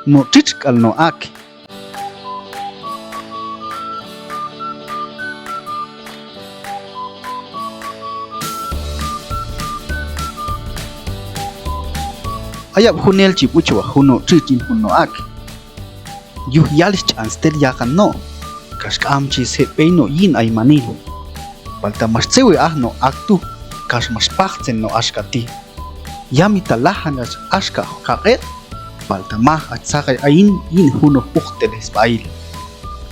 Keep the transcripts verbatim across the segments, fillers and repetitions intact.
No' txitx k'al no' ak. Ay ab' junel chi b'uchwaj jun no' txitx yin jun no' ak. Yuj yalixh ch'an stel yaqan no', kax k'am chi sje' b'ey no' yin aymanil. Palta max tzewi aj no' ak tu', kax max pajtzen no' axka ti': Yamita lajan hach axka kaq'eq', palta maj hach saqay ayin yin junoq uqtelej sb'ahil.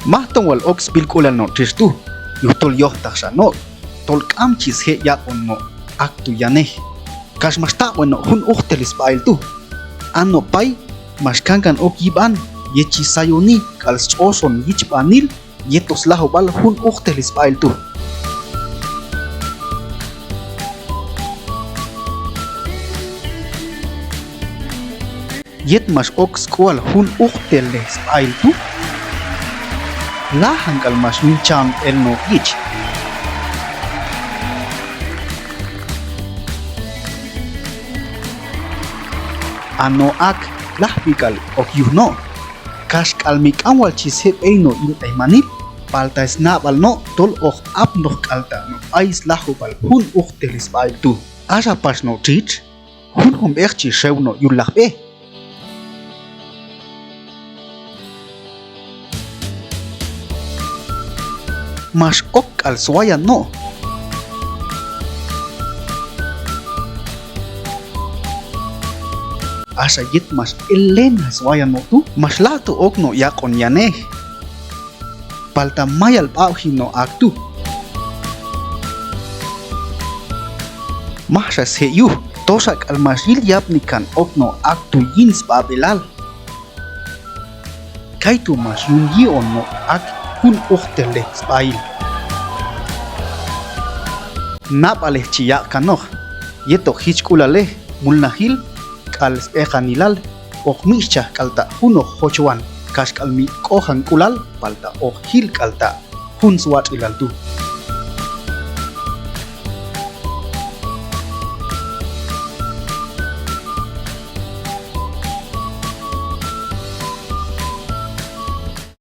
Majtom wal ok sb'ilk'ulal no' txitx tu', yujtol yojtaq xa no' tol k'am chi sje' yaq'on no' ak tu' yanej, kax max taq'wen no' jun uqtelej sb'ahil tu'. A no' pay max kankan ok yib'an yet chi sayoni k'al stx'oxon yichb'anil yetoq slajub'al jun uqtelej sb'ahil tu'. Yet max ok sk'ual jun uqtelej sb'ahil tu', lajan k'al max yun cham el no' yich. A no' ak lajwi k'al ok yuj no', kaxk'al mi k'am wal chi sje' b'ey no' yin aymanil, palta snab'al no' tol hoq apnoq k'al ta' no' b'ay slajub'al jun uqtelej sb'ahil tu'. Axa pax no' txitx, junjun b'eq chi xew no' yul lajb'e. Max ok k'al swayan no'. Axa yet max el lenaj swayan no' tu', max lajto ok no' yaq'on yanej. Palta mayal b'ab'ji no' ak tu'. Majxa sje' yuj, toxa k'al max yil yapni kan ok no' ak tu' yin sb'ab'elal. Kaytu' max yun yi'on no' ak jun uqtelej sb'ahil. Nab'alej chi yaq' kanoq yetoq jichk'ulalej, mulnajil k'al sb'eqanilal, hoq mitx'chaj k'al ta' junoq jochwan, kaxk'al mi k'ojank'ulal, palta hoq jil k'al ta' jun swatx'ilal tu'.